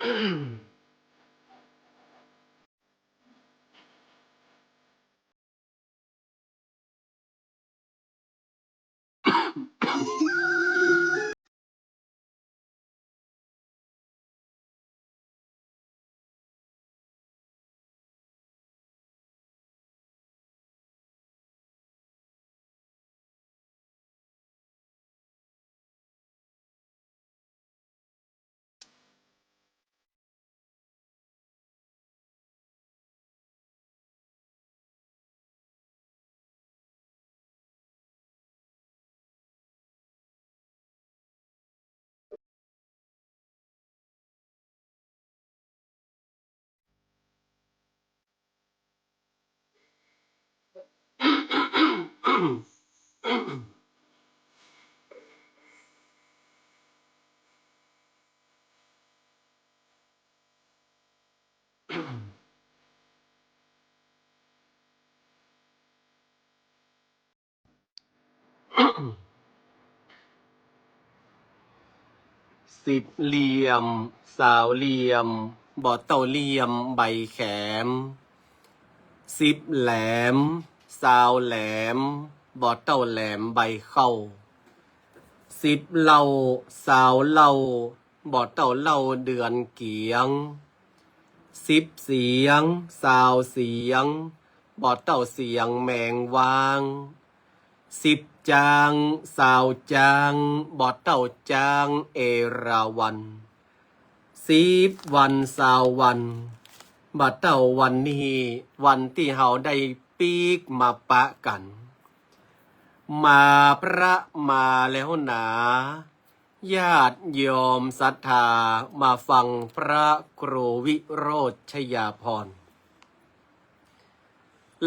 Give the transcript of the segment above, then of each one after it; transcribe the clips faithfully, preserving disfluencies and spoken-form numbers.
สิบเหลี่ยม ซาวเหลี่ยม บ่เต้าเหลี่ยมใบแขม สิบแหลม ซาวแหลม บ่เต้าแหลมใบเข้า สิบเหล้า ซาวเหล้า บ่เต้าเหล้าเดือนเกียง สิบเสียง ซาวเสียง บ่เต้าเสียงแมงว้าง สิบจาง ซาวจาง บ่เต้าจางเอราวัณ สิบวัน ซาววัน บ่เต้าวันนี้ วันตี้เฮาได้ปิ๊กมาปะกั๋น มา พระมาแล้วหนา ญาติโยมศรัทธา มาฟังพระครูวิโรจน์ชยาภรณ์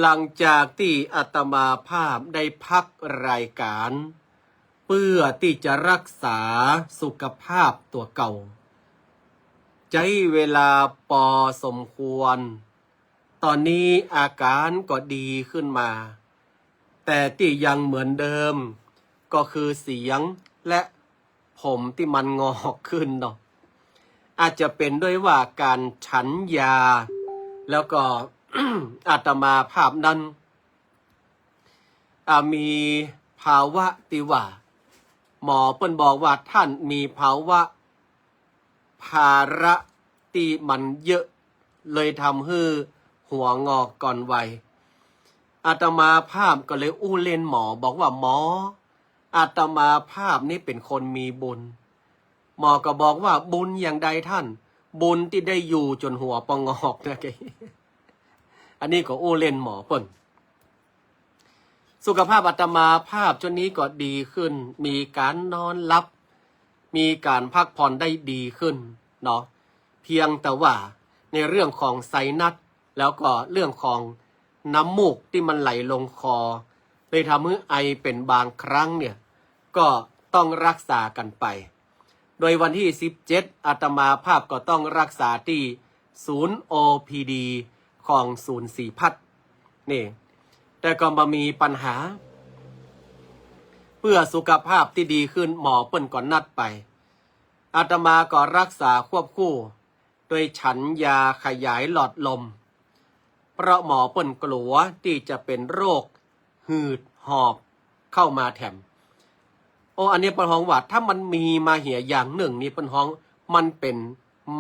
หลังจากตี้อาตมาภาพได้พักรายก๋าน เปื้อตี้จะฮักษาสุขภาพตั๋วเก่า ใจ๊เวลาปอสมควร ต๋อนนี้อาก๋านก็ดีขึ้นมา แต่ตี้ยังเหมือนเดิม ก็คือเสียงและผมตี้มันงอกขึ้นเนาะ อาจจะเป๋นด้วยว่าก๋านฉันยา แล้วก็ อาตมาภาพนั้น อ่า มีภาวะตี้ว่า หมอเปิ้นบอกว่าต้านมีภาวะ ภาระตี้มันเยอะ เลยทำหื้อหัวงอกก่อนวัย อาตมาภาพก็เลยอู้เล่นหมอ บอกว่า หมอ อาตมาภาพนี่เป๋นคนมีบุญ หมอก็บอกว่า บุญอย่างใดต้าน บุญตี้ได้อยู่จ๋นหัวปองอกนะ อันนี้ก็อู้เล่นหมอเปิ้น สุขภาพอาตมาภาพช่วงนี้ก็ดีขึ้น มีก๋านนอนหลับ มีก๋านพักผ่อนได้ดีขึ้นเนาะ เพียงแต่ว่าในเรื่องของไซนัส แล้วก็เรื่องของน้ำมูกตี้มันไหลลงคอ เลยทำหื้อไอเป๋นบางครั้งเนี่ย ก็ต้องฮักษากั๋นไป โดยวันตี้สิบเจ็ด อาตมาภาพก็ต้องฮักษาตี้ศูนย์ โอ พี ดี ของศูนย์ศรีพัฒน์นี่ แต่ก็บ่มีปัญหา เปื้อสุขภาพตี้ดีขึ้น หมอเปิ้นก็นัดไป อาตมาก็ฮักษาควบคู่ โดยฉันยาขยายหลอดลม เพราะหมอเปิ้นกั๋วตี้จะเป๋นโรคหืดหอบเข้ามาแถม โอ้ อันนี้เปิ้นฮ้องว่า ถ้ามันมีมาเหียอย่างนึ่งนี่ เปิ้นฮ้องมันเป๋น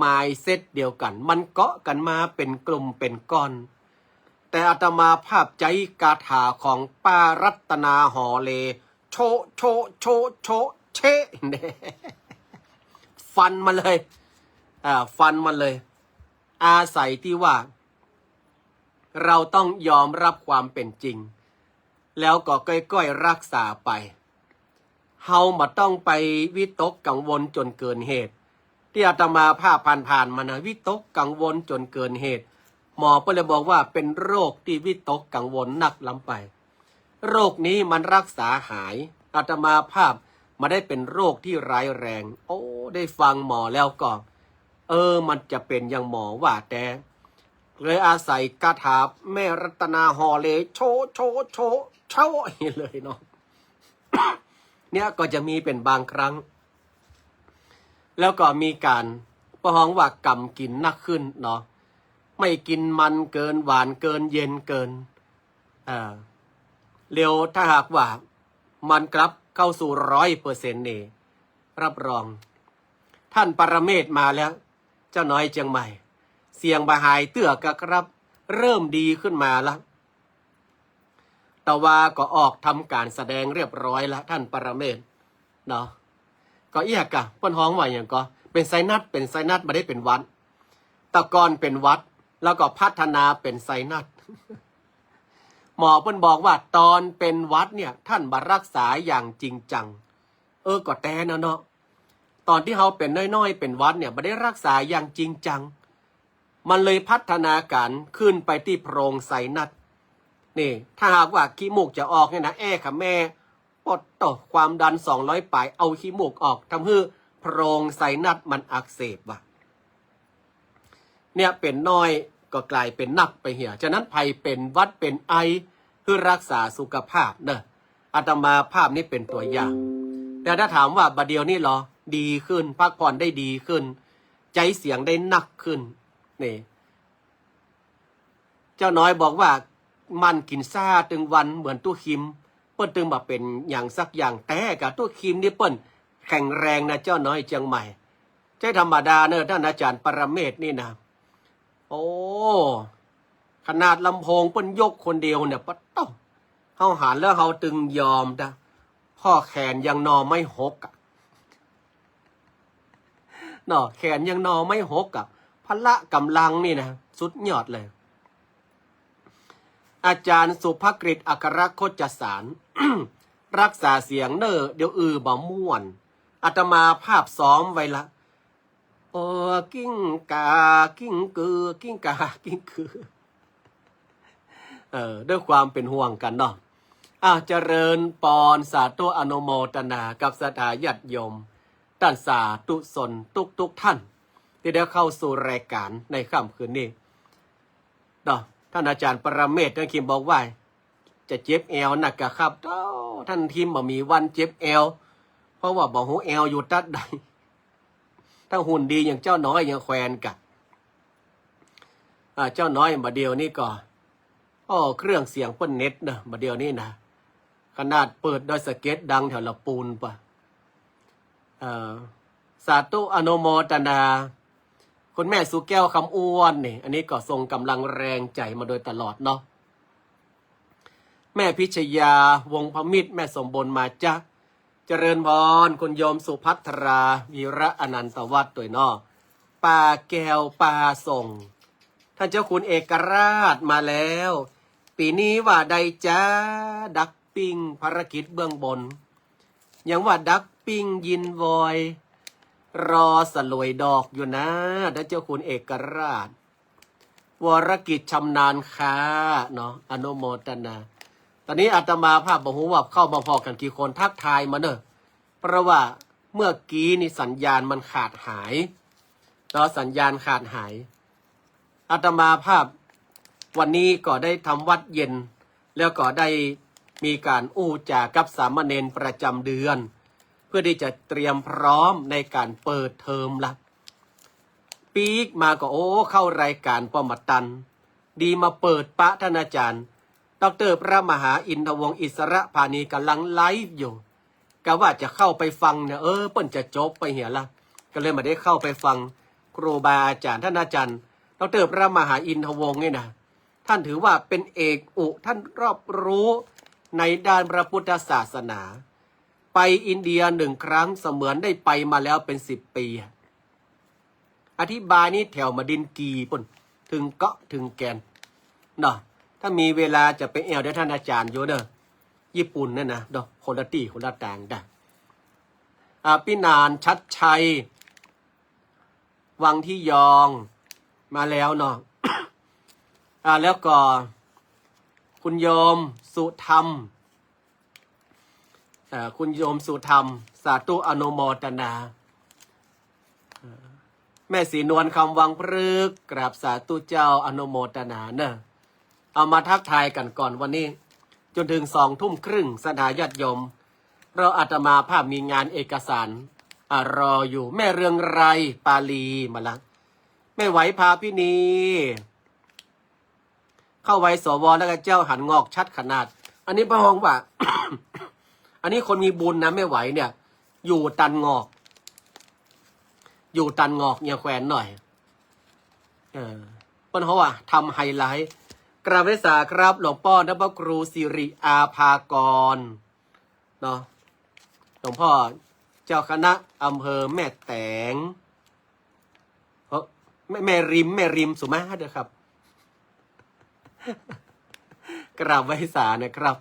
mindset เดียวกั๋น มันเกาะกั๋นมาเป๋นกลุ่มเป๋นก้อน แต่อาตมาภาพใจ๊คาถาของป้ารัตนาหอเล โชะ โชะ โชะ โชะ เชะ ฟันมันเลย อ่า ฟันมันเลย อาศัยตี้ว่า เราต้องยอมรับความเป๋นจริง แล้วก็ก้อยๆ ฮักษาไป เฮาบ่ต้องไปวิตกกังวลจ๋นเกินเหตุ ตี้อาตมาภาพผ่านๆ มานะ วิตกกังวลจ๋นเกินเหตุ หมอเปิ้นเลยบอกว่าเป๋นโรคตี้วิตกกังวลนักล้ำไป โรคนี้มันฮักษาหาย อาตมาภาพบ่ได้เป๋นโรคตี้ร้ายแรง โอ้ ได้ฟังหมอแล้วก็ เออ มันจะเป๋นอย่างหมอว่าแต๊ เลยอาศัยคาถาแม่รัตนาหอเล โชะ โชะ โชะ โชะ เลยเนาะ เนี่ยก็จะมีเป๋นบางครั้ง แล้วก็มีก๋าน ก็ฮ้องว่ากำกิ๋นนักขึ้นเนาะ ไม่กิ๋นมันเกิน หวานเกิน เย็นเกิน เออ แล้วถ้าหากว่ามันกลับเข้าสู่ร้อยเปอร์เซ็นต์นี่ รับรอง ต้านปรเมศมาแล้ว เจ้าน้อยเจียงใหม่ เสียงบ่หายเตื้อก็ครับ เริ่มดีขึ้นมาละ แต่ว่าก็ออกทำก๋านแสดงเรียบร้อยละ ต้านปรเมศเนาะ ก็เอี้ยก่ะ เปิ้นฮ้องว่าหยังก่อ เป๋นไซนัส เป๋นไซนัส บ่ได้เป๋นหวัด แต่ก่อนเป๋นหวัด แล้วก็พัฒนาเป๋นไซนัส หมอเปิ้นบอกว่าต๋อนเป๋นหวัดเนี่ย ต้านบ่รักษาอย่างจริงจัง เออ ก็แต๊นะเนาะ ต๋อนตี้เฮาเป๋นน้อยๆ เป๋นหวัดเนี่ย บ่ได้รักษาอย่างจริงจัง มันเลยพัฒนาก๋ารขึ้นไปตี้โพรงไซนัส นี่ ถ้าหากว่าขี้มูกจะออกเนี่ยนะ แอ้ค่ะแม่ ปอดโต้ ความดันสองร้อยป๋าย เอาขี้มูกออก ทำหื้อโพรงไซนัสมันอักเสบว่ะ เนี่ยเป๋นน้อยก็ก๋ายเป๋นนักไปเหีย ฉะนั้นใผเป๋นหวัดเป๋นไอ หื้อรักษาสุขภาพเนอะ อาตมาภาพนี้เป๋นตั๋วอย่าง แต่ถ้าถามว่าบ่าเดี่ยวนี้ลอ ดีขึ้น พักผ่อนได้ดีขึ้น ใจ๊เสียงได้นักขึ้น นี่ เจ้าน้อยบอกว่าหมั่นกิ๋นซ่าตึงวันเหมือนตุ๊กคิม เปิ้นตึงบ่าเป๋นหยังสักอย่าง แต่ก่ะตุ๊กคิมนี่เปิ้นแข็งแรงนะ เจ้าน้อยเจียงใหม่ ใจ้ธรรมดาเนอะ ต้านอาจ๋ารย์ปรเมศนี่นะ โอ้ ขนาดลำโพงเปิ้นยกคนเดียวเนี่ย ปะโต้ เฮาหันแล้วเฮาตึงยอมนะ เพราะแขนยังหน่อไม้หกอะ เนาะ แขนยังหน่อไม้หกอะ พละก๋ำลังนี่นะ สุดยอดเลย อาจ๋ารย์สุภกฤษ อัครโคจสาร รักษาเสียงเน่อ เดี๋ยวอือบ่ม่วน อาตมาภาพซ้อมไว้ละ โอ้ กิ้งก๋า กิ้งกือ กิ้งก๋า กิ้งกือ เออ ด้วยความเป๋นห่วงกั๋นเนาะ อ่ะ เจริญปอน สาธุอนุโมตนากับศรัทธาญาติโยม ต้านสาธุชนทุกๆ ท่าน ตี้ได้เข้าสู่รายก๋านในค่ำคืนนี้เนาะ ต้านอาจ๋ารย์ปรเมศ ต้านคิมบอกว่า จะเจ็บแอวนักก่ะครับ โต้ ต้านคิมบ่มีวันเจ็บแอว เพราะว่าบ่ฮู้แอวอยู่ตั๊ดใด ถ้าหุ่นดีอย่างเจ้าน้อยยังแควนก่ะ อ่า เจ้าน้อยบ่าเดี่ยวนี้ก็ โอ้ เครื่องเสียงเปิ้นเน็ตเนอะ บ่าเดี่ยวนี้นะ ขนาดเปิดดอยสะเก็ดดังแถวละปูนปะ เอ่อ สาธุอนุโมตนา คุณแม่สุแก้ว คำอ้วนนี่ อันนี้ก็ส่งก๋ำลังแรงใจ๋มาโดยตลอดเนาะ แม่พิชยา วงศ์พมิตร แม่สมบูรณ์มาจ๊ะ เจริญพร คุณโยมสุภัทรา วีระอนันตวัฒน์ตวยเนาะ ป้าแก้ว ป้าส่ง ต้านเจ้าคุณเอกราชมาแล้ว ปี๋นี้ว่าใดจ๊ะ ดักปิ้ง ภารกิจเบื้องบน ยังว่าดักปิ้งยินวอย รอสลวยดอกอยู่นะ ต้านเจ้าคุณเอกราช วรกิจชำนาญค้าเนาะ อนุโมตนา ต๋อนนี้อาตมาภาพบ่ฮู้ว่าเข้ามาพอกั๋นกี่คน ทักทายมาเนอะ เพราะว่าเมื่อกี้นี่สัญญาณมันขาดหายเนาะ สัญญาณขาดหาย อาตมาภาพวันนี้ก็ได้ทำวัตรเย็น แล้วก็ได้มีก๋านอู้จ๋ากับสามเณรประจ๋ำเดือน เพื่อตี้จะเตรียมพร้อมในก๋านเปิดเทอมละ ปิ๊กมาก็ โอ้ เข้ารายก๋านปอบ่ตัน ดีมาเปิดปะต้านอาจ๋ารย์ ด็อกเตอร์พระมหาอินทวงศ์ อิสระพานี ก๋ำลังไลฟ์อยู่ กะว่าจะเข้าไปฟังเนี่ย เออ เปิ้นจะจบไปเหียละ ก็เลยบ่ได้เข้าไปฟังครูบาอาจ๋ารย์ ต้านอาจ๋ารย์ ด็อกเตอร์พระมหาอินทวงศ์นี่นะ ต้านถือว่าเป๋นเอกอุ ต้านรอบรู้ในด้านพระพุทธศาสนา ไปอินเดียหนึ่งครั้ง เสมือนได้ไปมาแล้วเป๋นสิบปี๋อะ อธิบายนี่แถวมาดินกี๋ปู้น เถิงเกาะเถิงแก่นเนาะ ถ้ามีเวลาจะไปแอ่วเดียวต้านอาจ๋ารย์อยู่เนอะ ญี่ปุ่นนั่นนะเนาะ คนละตี้คนละตางจ้ะ อ่า พี่หนาน ชัดชัย วังที่ยอง มาแล้วเนาะ อ่า แล้วก็ คุณโยมสุธรรม เอ่อ คุณโยมสุธรรม สาธุอนุโมตนา เอ่อ แม่ศรีนวล คำวังพฤกษ์ กราบสาธุเจ้า อนุโมตนาเนอะ เอามาทักทายกั๋นก่อนวันนี้ จ๋นเถิงสองทุ่มครึ่ง ศรัทธาญาติโยม เพราะอาตมาภาพมีงานเอกสาร อ่ะ รออยู่ แม่เรืองไกร ปาลี มาละ แม่ไหว ภาวินี เข้าวัย สว แล้วก็เจ้าหันงอกชัดขนาด อันนี้ป้อฮ้องว่า อันนี้คนมีบุญนะ แม่ไหวเนี่ย อยู่ตันงอก อยู่ตันงอกเนี่ยแขวนหน่อย เออ เปิ้นฮ้องว่าทำไฮไลท์ กราบไหว้สาครับ หลวงป้อ พระครูสิริอาภากร เนาะ หลวงพ่อเจ้าคณะอำเภอแม่แตง เอ้อ แม่ แม่ริม แม่ริมสุมาเด้อครับ กราบไหว้สานะครับ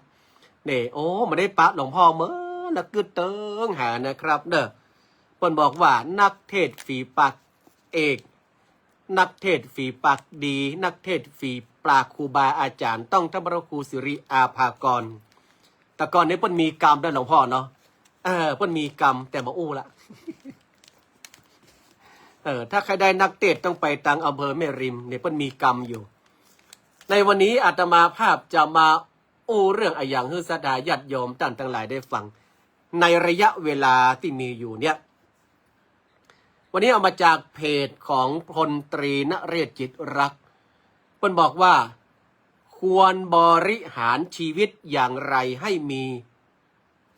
นี่ โอ้ มาได้ปะหลวงพ่อเมื่อนะ กึ๊ดเติงหานะครับเด้อ เปิ้นบอกว่านักเทศน์ฝีปากเอก นักเทศน์ฝีปากดี นักเทศน์ฝีปากครูบาอาจ๋ารย์ ต้องท่านพระครูสิริอาภากร แต่ก่อนนี้เปิ้นมีกรรมนะหลวงพ่อเนาะ เออ เปิ้นมีกรรม แต่บ่อู้ละ เออ ถ้าใครได้นักเทศน์ต้องไปตังอำเภอแม่ริม เนี่ยเปิ้นมีกรรมอยู่ ในวันนี้อาตมาภาพจะมาอู้เรื่องอะหยังหื้อศรัทธาญาติโยมต้านตังหลายได้ฟัง ในระยะเวลาตี้มีอยู่เนี่ย วันนี้เอามาจากเพจของพลตรีนเรศจิตรักษ์ เปิ้นบอกว่า ควรบริหารชีวิตอย่างไรให้มี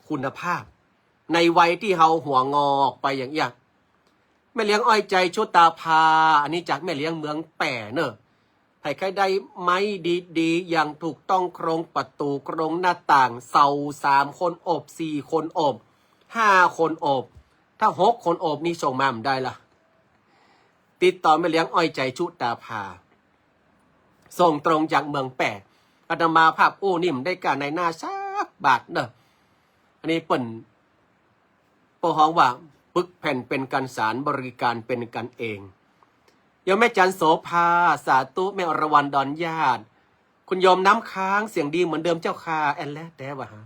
คุณภาพ ในวัยตี้เฮาหัวงอกไปอย่างเอี้ย แม่เลี้ยงอ้อยใจชุตาภา อันนี้จากแม่เลี้ยงเมืองแป้เนอะ ใผใค่ได้ไม้ดีๆ อย่างถูกต้อง โครงประตู๋ โครงหน้าต่าง เสาสามคนโอบ สี่คนโอบ ห้าคนโอบ ถ้าหกคนโอบนี่ส่งมาบ่ได้ละ ติดต่อแม่เลี้ยงอ้อยใจชุตาภา ส่งตรงจากเมืองแป้ อาตมาภาพอู้นี่บ่ได้ก้านายหน้าสักบาทเนอะ อันนี้เปิ้น ป้อฮ้องว่าปึกแผ่นเป๋นกั๋นสาร บริการเป๋นกั๋นเอง โยมแม่จันโสภา สาธุ แม่อรวรรณ ดอนญาติ คุณโยมน้ำค้าง เสียงดีเหมือนเดิมเจ้าค่ะ แอนแลแต๊วะฮะ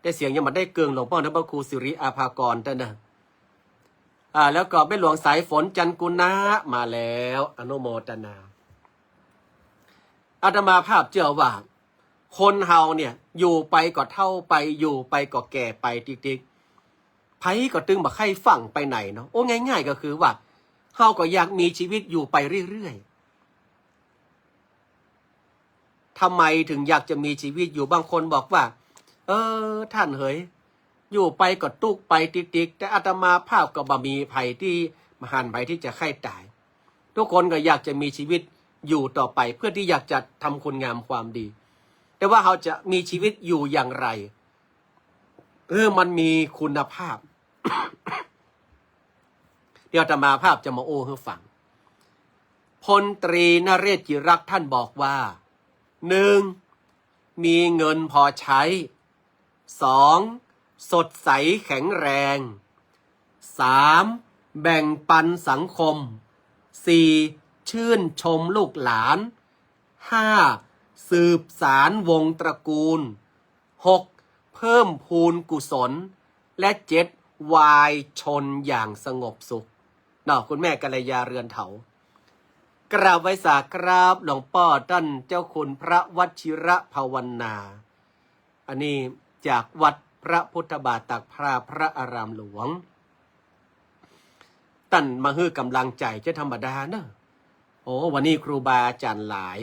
แต่เสียงยังบ่ได้เกิ่งหลวงป้อนะ พระครูสิริอาภากรเต้อเนอะ อ่า แล้วก็แม่หลวงสายฝน จันกุณะ มาแล้ว อนุโมทนา อาตมาภาพเจื้อว่า คนเฮาเนี่ย อยู่ไปก็เฒ่าไป อยู่ไปก็แก่ไปติ๊กๆ ใผก็ตึงบ่ใค่ฟั่งไปไหนเนาะ โอ้ ง่ายๆ ก็คือว่า เฮาก็อยากมีชีวิตอยู่ไปเรื่อยๆ ทำไมถึงอยากจะมีชีวิตอยู่ บางคนบอกว่า เออ ต้านเหย อยู่ไปก็ตุ๊กไปติ๊กๆ แต่อาตมาภาพก็บ่มีใผตี้ บ่หันใผตี้จะใค่ต๋าย ทุกคนก็อยากจะมีชีวิตอยู่ต่อไป เพื่อตี้อยากจะทำคุณงามความดี แต่ว่าเฮาจะมีชีวิตอยู่อย่างไร เออ มันมีคุณภาพ เดี๋ยวอาตมาภาพจะมาอู้หื้อฟัง พลตรีนเรศจิรักษ์ท่านบอกว่า หนึ่ง มีเงินพอใช้ สอง สดใสแข็งแรง สาม แบ่งปันสังคม สี่ ชื่นชมลูกหลาน ห้า สืบสานวงศ์ตระกูล หก เพิ่มพูนกุศล และ เจ็ด วายชนอย่างสงบสุข เนาะ คุณแม่กัลยา เรือนเถา กราบไหว้สาครับ หลวงป้อต้านเจ้าคุณพระวชิรภาวนา อันนี้จากวัดพระพุทธบาทตากผ้า พระอารามหลวง ต้านมาหื้อก๋ำลังใจ๋ จะธรรมดาเนอะ โอ้ วันนี้ครูบาอาจ๋ารย์หลาย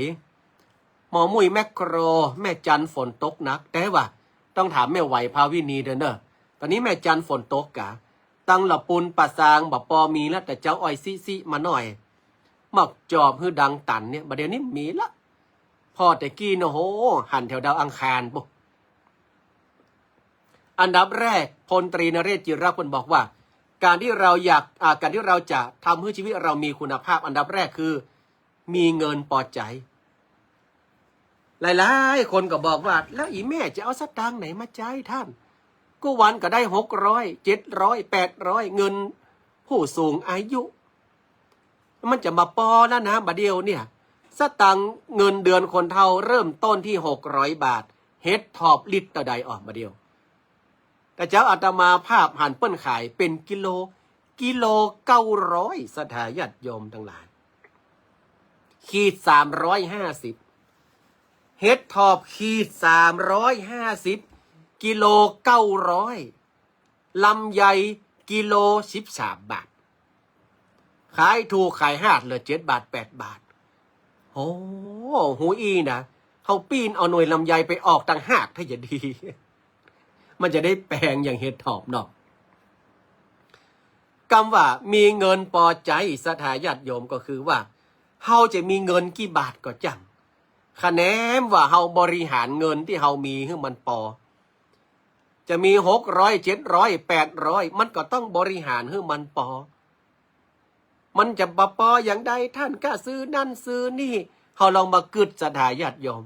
หมอมุ้ยแมคโคร แม่จันฝนตกหนัก แต่ว่าต้องถามแม่ไหวภาวินีเด้อเนอะ ต๋อนนี้แม่จันฝนตกกา ตังหละปูนปะซางบ่ปอมีละ แต่จะเอาอ้อยซิๆ มาหน่อย หมากจอบหื้อดังตันเนี่ย บ่าเดี่ยวนี้มีละ พ่อแต่กี้เนาะ โห หันแถวดาวอังคารปุ้น อันดับแรก พลตรีนเรศจิรักษ์เปิ้นบอกว่า การที่เราอยาก อ่า การที่เราจะทำให้ชีวิตเรามีคุณภาพ อันดับแรกคือ มีเงินปอใจ๊ หลายๆ คนก็บอกว่า แล้วอี่แม่จะเอาสตางค์ไหนมาใจ๊ต้าน กู้วันก็ได้หกร้อย เจ็ดร้อย แปดร้อย เงินผู้สูงอายุ มันจะบ่ปอแล้วนะ บ่าเดี่ยวเนี่ย สตางค์เงินเดือนคนเฒ่าเริ่มต้นตี้หกร้อยบาท เห็ดถอบลิตรเต้าใดอ่อ บ่าเดี่ยว กระเจ้าอาตมาภาพหันเปิ้นขายเป๋นกิโล กิโลเก้าร้อย ศรัทธาญาติโยมตังหลาย ขีดสามร้อยห้าสิบ เห็ดถอบขีดสามร้อยห้าสิบ กิโลเก้าร้อย ลำไย กิโลสิบสามบาท ขายถูกขายฮาดเหลือเจ็ดบาทแปดบาท โอ้ ฮู้อี้นะ เฮาปิ้นเอาหน่วยลำไยไปออกต่างหากถ้าจะดี มันจะได้แปงอย่างเห็ดถอบเนาะ กำว่ามีเงินปอใจ๊ศรัทธาญาติโยมก็คือว่า เฮาจะมีเงินกี่บาทก็จั่ง คะแนนว่าเฮาบริหารเงินตี้เฮามีหื้อมันปอ จะมีหกร้อย เจ็ดร้อย แปดร้อย มันก็ต้องบริหารหื้อมันปอ มันจะบ่ปออย่างใด ต้านก้าซื้อนั่นซื้อนี่ เฮาลองมากึ๊ดศรัทธาญาติโยม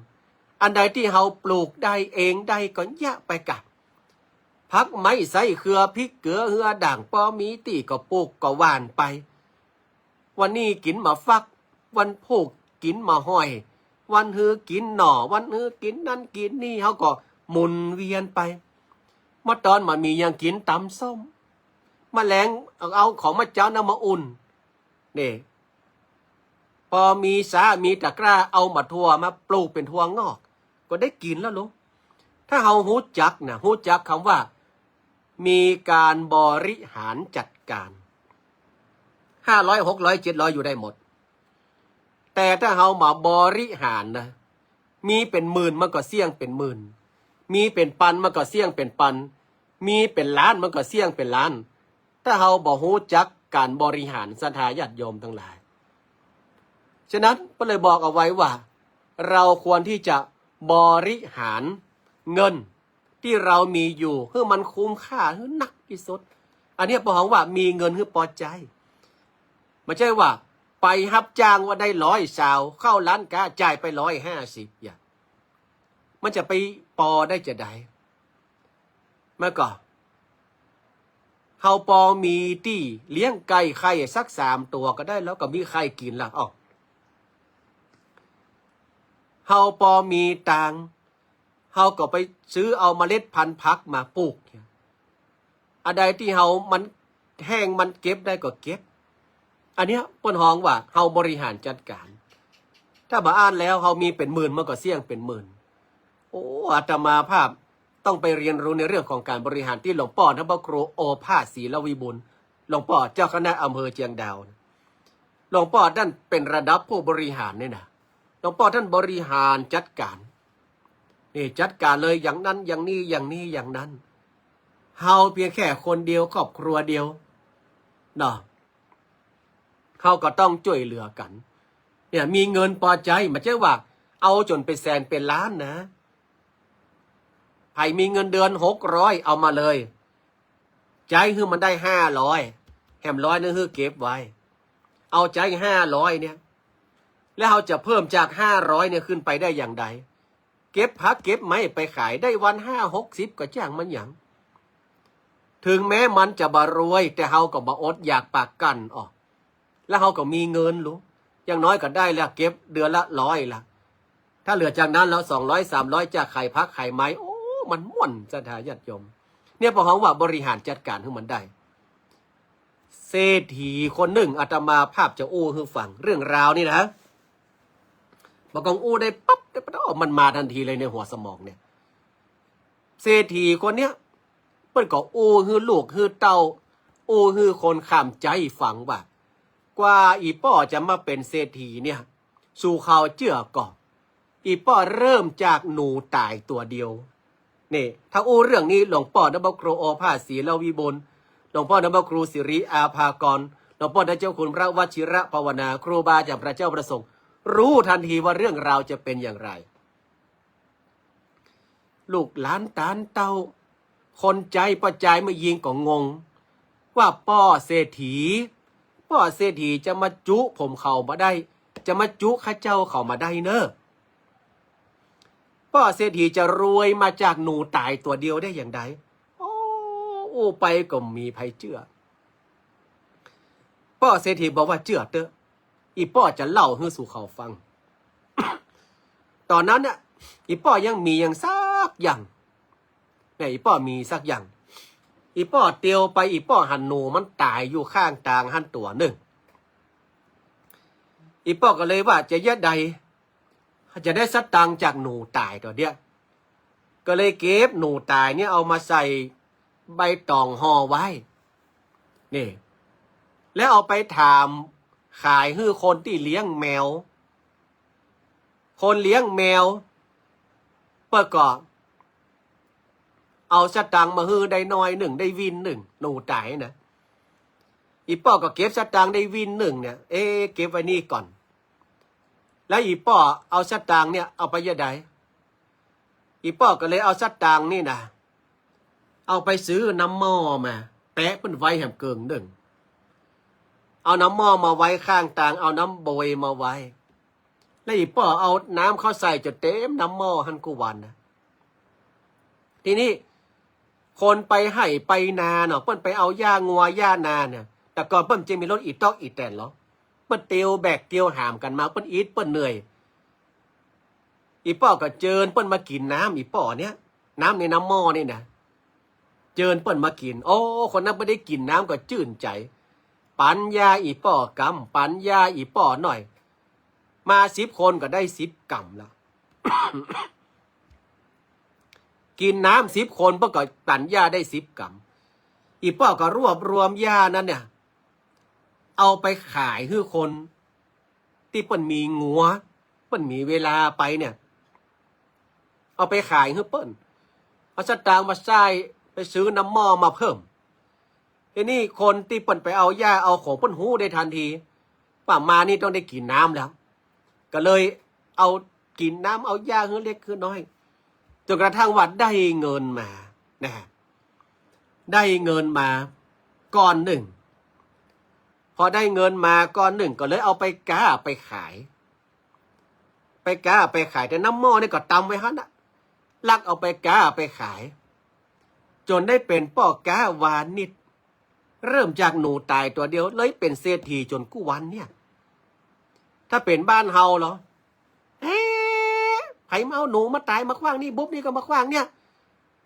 อันใดตี้เฮาปลูกได้เองได้ก็เยียะไปกะ ผักไม้ไส้เขือพริกเกลือเหือด่าง ปอมีตี้ก็ปลูกก็หว่านไป วันนี้กิ๋นหมากฟัก วันพูกกิ๋นหมากฮ้อย วันฮือกิ๋นหน่อ วันฮือกิ๋นนั่นกิ๋นนี่ เฮาก็หมุนเวียนไป เมื่อตอนบ่มีหยังกิ๋นต๋ำส้ม เมื่อแลงเอาของเมื่อเจ๊านั้นมาอุ่น นี่ ปอมีซ้ามีตะกร้า เอาหมากถั่วมาปลูกเป๋นถั่วงอก ก็ได้กิ๋นแล้วลูก ถ้าเฮาฮู้จักนะ ฮู้จักกำว่า มีการบริหารจัดการ ห้าร้อย หกร้อย เจ็ดร้อย อยู่ได้หมด แต่ถ้าเฮาบ่บริหารนะ มีเป๋นหมื่นมันก็เสี้ยงเป๋นหมื่น มีเป๋นปันมันก็เสี้ยงเป๋นปัน มีเป๋นล้านมันก็เสี้ยงเป๋นล้าน ถ้าเฮาบ่ฮู้จักก๋านบริหารศรัทธาญาติโยมตังหลาย ฉะนั้นก็เลยบอกเอาไว้ว่า เราควรที่จะบริหารเงินตี้เรามีอยู่หื้อมันคุ้มค่าหื้อนักตี้สุด อันเนี้ยปอฮ้องว่ามีเงินหื้อปอใจ๊ บ่ใจ้ว่าไปฮับจ้างว่าได้ร้อยซาว เข้าร้านก๊าจ่ายไปร้อยห้าสิบ อย่าง มันจะไปปอได้จะใด เมื่อก่อน เฮาปอมีตี้เลี้ยงไก่ไข่สักสามตั๋วก็ได้ แล้วก็มีไข่กิ๋นละ อ้อ เฮาปอมีตางค์ เฮาก็ไปซื้อเอาเมล็ดพันธุ์ผักมาปลูก อันใดตี้เฮามันแห้งมันเก็บได้ก็เก็บ อันเนี้ยเปิ้นฮ้องว่าเฮาบริหารจัดการ ถ้าบ่อั้นแล้วเฮามีเป๋นหมื่นมันก็เสี้ยงเป๋นหมื่น โอ้ อาตมาภาพต้องไปเรียนรู้ในเรื่องของการบริหารตี้หลวงป้อท่านพระครูโอภาสศิลวิบูลย์ หลวงป้อเจ้าคณะอำเภอเจียงดาวนะ หลวงป้อท่านเป๋นระดับผู้บริหารนี่นะ หลวงป้อท่านบริหารจัดการ นี่จัดการเลยอย่างนั้นอย่างนี้อย่างนี้อย่างนั้น เฮาเพียงแค่คนเดียวครอบครัวเดียวเนาะ เฮาก็ต้องจ้วยเหลือกั๋น เนี่ยมีเงินปอใจ๊ บ่ใจ้ว่าเอาจ๋นเป๋นแสนเป๋นล้านนะ ใผมีเงินเดือนหกร้อย เอามาเลย ใจ๊หื้อมันได้ห้าร้อย แหมร้อยนึ่งหื้อเก็บไว้ เอาใจ๊ห้าร้อยเนี่ย แล้วเฮาจะเพิ่มจากห้าร้อยเนี่ยขึ้นไปได้อย่างใด เก็บผักเก็บไม้ไปขายได้วันห้าหกสิบก็จ้างมันหยัง ถึงแม้มันจะบ่รวย แต่เฮาก็บ่อดอยากปากกั๋นอ้อ แล้วเฮาก็มีเงินลูก อย่างน้อยก็ได้ละ เก็บเดือนละร้อยละ ถ้าเหลือจากนั้นแล้วสองร้อยสามร้อย จะขายผักขายไม้ โอ้ มันม่วนศรัทธาญาติโยม เนี่ยปอฮ้องว่าบริหารจัดการหื้อมันได้ เศรษฐีคนนึ่ง อาตมาภาพจะอู้หื้อฟัง เรื่องราวนี่นะ บ่กองอู้ได้ปั๊บ ได้ปั๊บ อ้อ มันมาทันทีเลยในหัวสมองเนี่ย เศรษฐีคนเนี้ย เปิ้นก็อู้หื้อลูกหื้อเต้า อู้หื้อคนข้ามใจ๊ฟังว่า กว่าอี่ป้อจะมาเป๋นเศรษฐีเนี่ย สู่เขาเจื้อก่อ อี่ป้อเริ่มจากหนูต๋ายตั๋วเดียว นี่ ถ้าอู้เรื่องนี้ หลวงป้อท่านพระครูโอภาสศิลวิบูลย์ หลวงป้อท่านพระครูสิริอาภากร หลวงป้อท่านเจ้าคุณพระวชิรภาวนา ครูบาอาจ๋ารย์พระเจ้าพระสงฆ์ ฮู้ทันทีว่าเรื่องราวจะเป๋นอย่างไร ลูกหลานต๋านเต้า คนใจ๊ป้อจายแม่ญิงก็งง ว่าป้อเศรษฐี ป้อเศรษฐีจะมาจุผมเขาบ่ได้ จะมาจุข้าเจ้าเขาบ่ได้เน่อ ป้อเศรษฐีจะรวยมาจากหนูต๋ายตั๋วเดียวได้อย่างใด โอ้ อู้ไปก็บ่มีใผเจื้อ ป้อเศรษฐีบอกว่าเจื้อเต๊อะ อี่ป้อจะเล่าหื้อสู่เขาฟัง ต๋อนนั้นเนี่ย อี่ป้อยังมีหยังสักอย่าง เนี่ย อี่ป้อมีสักอย่าง อี่ป้อเตียวไป อี่ป้อหันหนูมันต๋ายอยู่ข้างตางหั้นตั๋วนึ่ง อี่ป้อก็เลยว่าจะเยียะใด จะได้สตางค์จากหนูต๋ายตั๋วเนี้ย ก็เลยเก็บหนูต๋ายเนี่ยเอามาใส่ใบต๋องห่อไว้ นี่ แล้วเอาไปถามขายหื้อคนตี้เลี้ยงแมว คนเลี้ยงแมว เปิ้นก็เอาสตางค์มาหื้อได้หน้อยนึ่ง ได้วินนึ่ง หนูต๋ายนะ อี่ป้อก็เก็บสตางค์ได้วินนึ่งเนี่ย เอ๊ะ เก็บไว้นี่ก่อน แล้วอี่ป้อเอาสตางค์เนี่ยเอาไปจะใด อี่ป้อก็เลยเอาสตางค์นี่นะ เอาไปซื้อน้ำหม้อมา แปะเปิ้นไว้แหมเกิ่งนึ่ง เอาน้ำหม้อมาไว้ข้างตาง เอาน้ำบวยมาไว้ แล้วอี่ป้อเอาน้ำเข้าใส่จ๋นเต็มน้ำหม้อหั้นกู้วันนะ ทีนี้ คนไปไฮ่ไปนาเนาะ เปิ้นไปเอาหญ้างัวหญ้านาเนี่ย แต่ก่อนเปิ้นจะมีรถอี่ต๊อกอี่แตนเหรอ เปิ้นเตียวแบกเตียวหามกั๋นมา เปิ้นอิดเปิ้นเหนื่อย อี่ป้อก็เจิญเปิ้นมากิ๋นน้ำอี่ป้อเนี่ย น้ำในน้ำหม้อนี่นะ เจิญเปิ้นมากิ๋น โอ้ คนนั้นเปิ้นได้กิ๋นน้ำก็จื้นใจ๋ ปั๋นหญ้าอี่ป้อกำ ปั๋นหญ้าอี่ป้อหน้อย มาสิบคนก็ได้สิบกำละ กิ๋นน้ำสิบคนเปิ้นก็ปั๋นหญ้าได้สิบกำ อี่ป้อก็รวบรวมหญ้านั้นเนี่ย เอาไปขายหื้อคนตี้เปิ้นมีงัว เปิ้นมีเวลาไปเนี่ย เอาไปขายหื้อเปิ้น เอาสตางค์มาใจ๊ไปซื้อน้ำหม้อมาเพิ่ม ทีนี้คนตี้เปิ้นไปเอาหญ้าเอาของเปิ้นฮู้ได้ทันที ว่ามานี่ต้องได้กิ๋นน้ำแล้ว ก็เลยเอากิ๋นน้ำเอาหญ้าหื้อเล็กหื้อน้อย จ๋นกระทั่งว่าได้เงินมานะ ได้เงินมาก้อนนึ่ง พอได้เงินมาก้อนนึ่งก็เลยเอาไปก๊าไปขาย ไปก๊าไปขาย แต่น้ำหม้อนี่ก็ตำไว้หั้นนะ ลักเอาไปก๊าไปขาย จ๋นได้เป๋นป้อก๊าวานิช เริ่มจากหนูต๋ายตั๋วเดียวเลยเป๋นเศรษฐีจ๋นกู้วันเนี่ย ถ้าเป๋นบ้านเฮาเหรอ เอ๊ะ ใผมาเอาหนูมาต๋ายมาขว้างนี่ บุบนี่ก็มาขว้างเนี่ย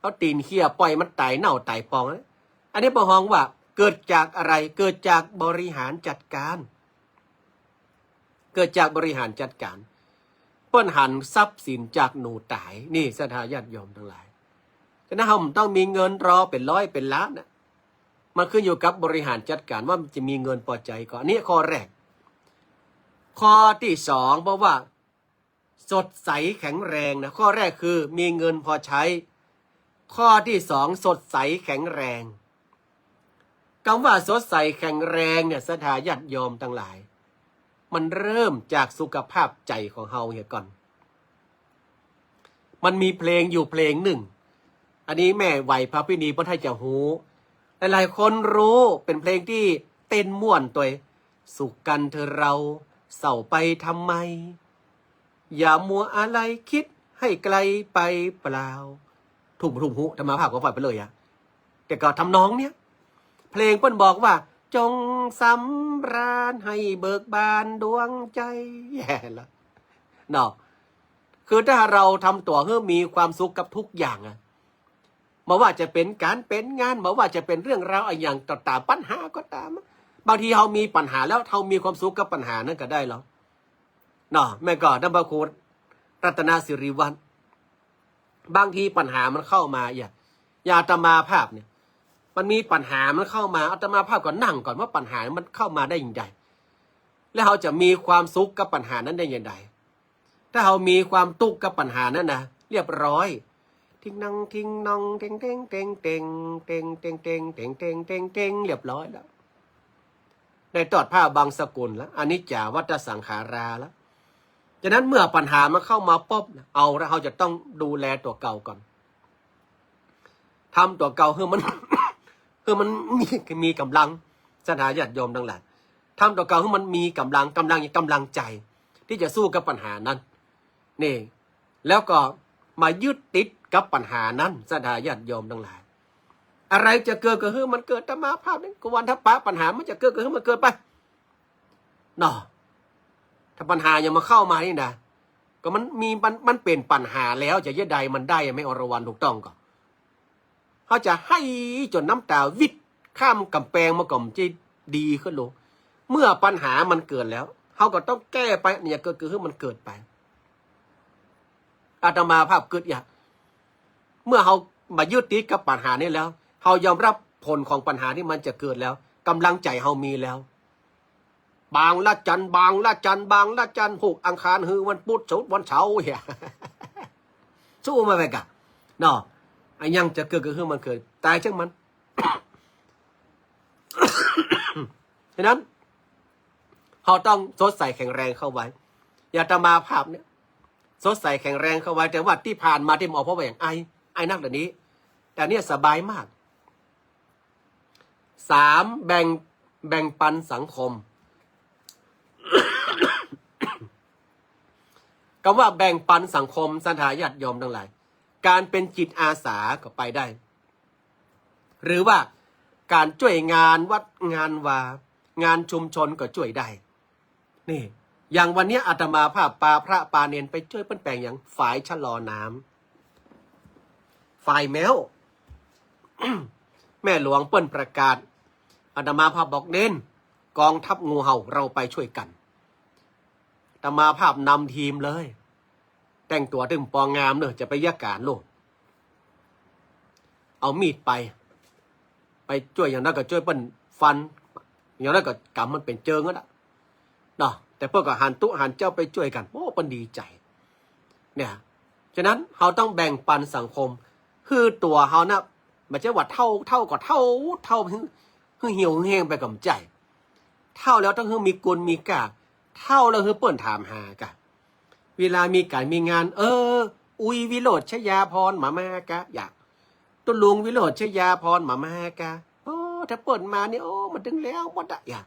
เอาตี๋นเขี่ยป่อยมันต๋ายเน่าต๋ายปองนะ อันนี้บ่ฮ้องว่าเกิดจากอะไร เกิดจากบริหารจัดการ เกิดจากบริหารจัดการ เปิ้นหันทรัพย์สินจากหนูต๋าย นี่ศรัทธาญาติโยมตังหลาย ฉะนั้นเฮาบ่ต้องมีเงินรอเป๋นร้อยเป๋นล้านนะ มันขึ้นอยู่กับบริหารจัดการว่ามันจะมีเงินปอใจ๋ก่อ อันนี้ข้อแรก ข้อตี้สอง เพราะว่าสดใสแข็งแรงนะ ข้อแรกคือมีเงินพอใช้ ข้อตี้สอง สดใสแข็งแรง กำว่าสดใสแข็งแรงเนี่ย ศรัทธาญาติโยมตังหลาย มันเริ่มจากสุขภาพใจ๋ของเฮาเหียก่อน มันมีเพลงอยู่เพลงนึ่ง อันนี้แม่ไหวพระพินีเปิ้นน่าจะฮู้ หลายๆ คนฮู้ เป๋นเพลงตี้เต้นม่วนตวย สุขกันเถอะเรา เศร้าไปทำไม อย่ามัวอาลัยคิดให้ไกลไปเปล่า ถูกบ่ถูกบ่ฮู้ อาตมาภาพก็ปล่อยไปเลยอะ แต่ก็ทำนองเนี้ย เพลงเปิ้นบอกว่า จงสำราญให้เบิกบานดวงใจ๋ แย่ละเนาะ คือถ้าเฮาทำตั๋วหื้อมีความสุขกับทุกอย่างอะ บ่ว่าจะเป๋นก๋านเป๋นงาน บ่ว่าจะเป๋นเรื่องราวอะหยังก็ต๋าม ปัญหาก็ต๋าม บางทีเฮามีปัญหาแล้วเฮามีความสุขกับปัญหานั้นก็ได้เหรอ เนาะ แม่นก่อ ต้านพระครูรัตนสิริวัฒน์ บางทีปัญหามันเข้ามา อย่าง อย่างอาตมาภาพเนี่ย มันมีปัญหามันเข้ามา อาตมาภาพก็นั่งก่อนว่าปัญหามันเข้ามาได้อย่างใด แล้วเฮาจะมีความสุขกับปัญหานั้นได้อย่างใด ถ้าเฮามีความตุ๊กข์กับปัญหานั้นนะ เรียบร้อย ทิ้งนังทิ้งนอง เต็งเต็งเต็งเต็ง เต็งเต็งเต็งเต็ง เต็งเต็งเต็ง เรียบร้อยแล้ว ได้ตอดผ้าบังสกุลแล้ว อนิจจาวัฏฏะสังขาราแล้ว ฉะนั้นเมื่อปัญหามันเข้ามาปุ๊บนะ เอาละ เฮาจะต้องดูแลตั๋วเก่าก่อน ทำตั๋วเก่าหื้อมัน หื้อมันมี มีก๋ำลัง ศรัทธาญาติโยมตังหลาย ทำตั๋วเก่าหื้อมันมีก๋ำลัง ก๋ำลัง ก๋ำลังใจ๋ ตี้จะสู้กับปัญหานั้น นี่ แล้วก็มายึดติดกับปัญหานั้น ศรัทธาญาติโยมตังหลาย อะไรจะเกิดก็หื้อมันเกิด อาตมาภาพนี่ กู้วันถ้าปะปัญหามันจะเกิดก็หื้อมันเกิดไป เนาะ ถ้าปัญหายังมาเข้ามานี่นะ ก็มันมี มัน มันเป๋นปัญหาแล้ว จะเยียะใดมันได้ แม่อรวรรณ ถูกต้องก่อ เฮาจะไห้จ๋นน้ำต๋าวิดข้ามก๋ำแปงมาก่อ มันจะดีขึ้นลง เมื่อปัญหามันเกิดแล้ว เฮาก็ต้องแก้ไป เนี่ย ก็คือหื้อมันเกิดไป อาตมาภาพกึ๊ดอย่าง เมื่อเฮาบ่ยึดติดกับปัญหานี้แล้ว เฮายอมรับผลของปัญหาที่มันจะเกิดแล้ว ก๋ำลังใจ๋เฮามีแล้ว บางละจัน บางละจัน บางละจัน พูกอังคาร หื้อวันปุ๊ด สุกร์ วันเสาร์ เหีย สู้มาไปก่ะ เนาะ อะหยังจะเกิดก็หื้อมันเกิด ต๋ายจ้างมัน ฉะนั้น เฮาต้องสดใสแข็งแรงเข้าไว้ อย่างอาตมาภาพเนี่ย สดใสแข็งแรงเข้าไว้ แต่ว่าตี้ผ่านมาตี้บ่ออกเพราะว่าหยัง ไอ ไอนักเดี๋ยวนี้ แต่เนี่ยสบายมาก สาม แบ่ง แบ่งปันสังคม กำว่าแบ่งปันสังคม ศรัทธาญาติโยมตังหลาย ก๋านเป๋นจิตอาสาก็ไปได้ หรือว่าก๋านจ้วยงานวัดงานวา งานชุมชนก็จ้วยได้ นี่ อย่างวันเนี้ยอาตมาภาพปาพระปาเณรไปจ้วยเปิ้นแป๋งหยัง ฝายชะลอน้ำ ฝายแม้ว แม่หลวงเปิ้นประกาศ อาตมาภาพบอกเณร กองทัพงูเห่า เราไปช่วยกัน อาตมาภาพนำทีมเลย แต่งตั๋วตึงปองงามเนอะ จะไปเยียะก๋านโลด เอามีดไป ไปจ้วยอย่างนั้นก็จ้วยเปิ้นฟัน อย่างนั้นก็ก๋ำมันเป๋นเจิงนั่นแหละเนาะ แต่เปิ้นก็หันตุ๊หันเจ้าไปจ้วยกั๋น โอ้ เปิ้นดีใจ๋ เนี่ย ฉะนั้นเฮาต้องแบ่งปันสังคม หื้อตั๋วเฮานะ บ่ใจ้ว่าเฒ่า เฒ่าก็เฒ่า เฒ่าหื้อ หื้อเหี่ยวหื้อแห้งไปก็บ่ใจ้ เฒ่าแล้วต้องหื้อมีกุณมีก้า เฒ่าแล้วหื้อเปิ้นถามหาก่ะ เวลามีก๋านมีงาน เออ อุ๊ย วิโรจน์ ชยาภรณ์ บ่มากะ อยาก ตุ๊ลุงวิโรจน์ ชยาภรณ์ บ่มากะ โอ้ ถ้าเปิ้นมานี่ โอ้ มันตึงแล้วหมดอะ อยาก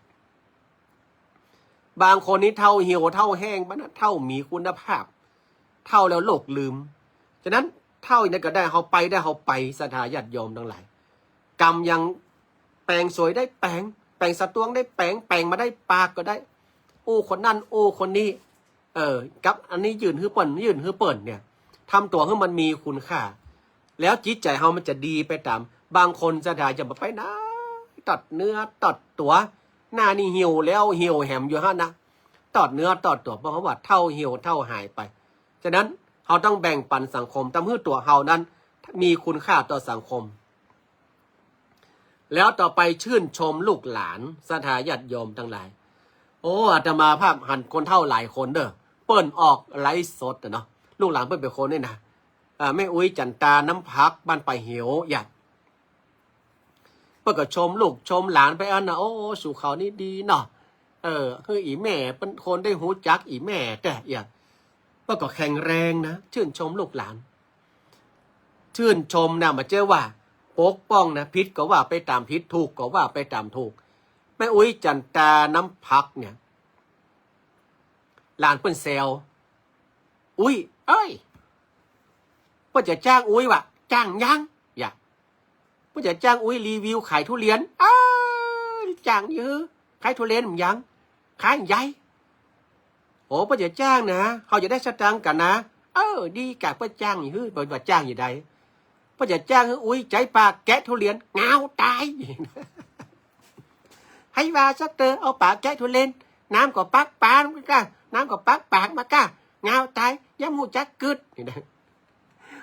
บางคนนี่เฒ่าเหี่ยวเฒ่าแห้งไปนะ เฒ่ามีคุณภาพ เฒ่าแล้วโลกลืม ฉะนั้นเฒ่าอย่างใดก็ได้ เฮาไปได้เฮาไป ศรัทธาญาติโยมตังหลาย กำยังแป๋งสวยได้แป๋ง แป๋งสะตวงได้แป๋ง แป๋งมาได้ปากก็ได้ อู้คนนั้นอู้คนนี้ เออ กับอันนี้ยื่นหื้อเปิ้น ยื่นหื้อเปิ้นเนี่ย ทำตั๋วหื้อมันมีคุณค่า แล้วจิตใจ๋เฮามันจะดีไปต๋าม บางคนศรัทธาจะบ่ไปไหน ตอดเนื้อตอดตั๋ว หน้านี่เหี่ยวแล้วเหี่ยวแหมอยู่หั้นนะ ตอดเนื้อตอดตั๋ว เพราะว่าเฒ่าเหี่ยวเฒ่าหายไป ฉะนั้นเฮาต้องแบ่งปันสังคม ทำหื้อตั๋วเฮานั้นมีคุณค่าต่อสังคม แล้วต่อไปชื่นชมลูกหลาน ศรัทธาญาติโยมตังหลาย โอ้ อาตมาภาพหันคนเฒ่าหลายคนเด้อ เปิ้นออกไลฟ์สดอะเนาะ ลูกหลานเปิ้นเป๋นคนนี่นะ อ่า แม่อุ๊ย จันตา น้ำผัก บ้านป่าเหว อย่าง เปิ้นก็ชมลูกชมหลานไปอั้นนะ โอ้ สู่เขานี่ดีเนาะ เออ หื้ออี่แม่เปิ้นคนได้ฮู้จักอี่แม่แต๊ อย่าง เปิ้นก็แข็งแรงนะ ชื่นชมลูกหลาน ชื่นชมนะ บ่ใจ้ว่าปกป้องนะ ผิดก็ว่าไปต๋ามผิด ถูกก็ว่าไปต๋ามถูก แม่อุ๊ย จันตา น้ำผักเนี่ย หลานเปิ้นแซว อุ๊ย เอ้ย เปิ้นจะจ้างอุ๊ยว่ะ จ้างยัง อย่าง เปิ้นจะจ้างอุ๊ยรีวิวขายทุเรียน เอ้ย จ้างอยู่ ขายทุเรียนมันยัง ขายใหญ่ โอ้ เปิ้นจะจ้างนะ เฮาจะได้สตางค์กั๋นนะ เออ ดีกะ เปิ้นจ้างอยู่ เปิ้นว่าจ้างอยู่ใด เปิ้นจะจ้างหื้ออุ๊ยใจ๊ปากแกะทุเรียน งาวต๋าย ใผว่าสักเตอ เอาป๋าแกะทุเรียน น้ำก็ปักปากมาก้า น้ำก็ปักปากมาก้า งาวต๋าย ยังบ่ฮู้จักกึ๊ด นี่นะ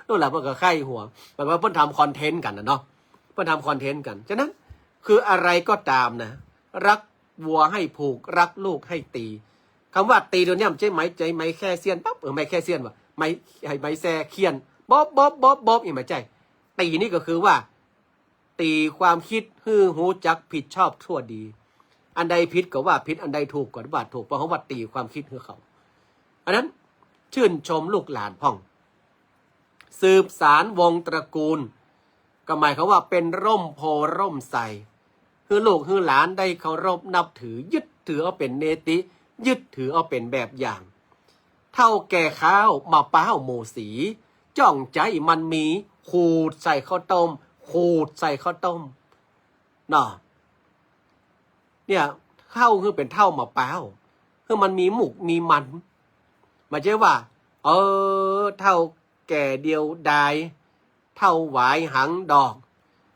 ลูกหลานเปิ้นก็ใค่หัว แบบว่าเปิ้นทำคอนเทนต์กั๋นนะเนาะ เปิ้นทำคอนเทนต์กั๋น ฉะนั้น คืออะไรก็ต๋ามนะ รักวัวให้ผูก รักลูกให้ตี กำว่าตีตั๋วเนี้ย บ่ใจ้ไม้ ใจ้ไม้แค่เสี้ยนปั๊บ เออ ไม้แค่เสี้ยนว่ะ ไม้ ไม้แค่เสี้ยน บ๊อบ บ๊อบ บ๊อบ บ๊อบ นี่บ่ใจ้ ตีนี่ก็คือว่า ตีความคิดหื้อฮู้จักผิดชอบชั่วดี อันใดผิดก็ว่าผิด อันใดถูกก็ว่าถูก เพราะว่าตีความคิดหื้อเขา อันนั้นชื่นชมลูกหลานพ่อง สืบสานวงศ์ตระกูล ก็หมายความว่าเป๋นร่มโพธิ์ร่มไทร หื้อลูกหื้อหลานได้เคารพนับถือ ยึดถือเอาเป๋นเนติ ยึดถือเอาเป๋นแบบอย่าง เฒ่าแก่ข้าวมะพร้าวหมู่สี จ้องใจ๊มันมี ขูดใส่ข้าวต้ม ขูดใส่ข้าวต้ม เนาะ เนี่ย เฒ่าหื้อเป๋นเฒ่ามะพร้าว หื้อมันมีหมุกมีมัน บ่ใจ้ว่า เออ เฒ่าแก่เดียวดาย เฒ่าหวายหางดอก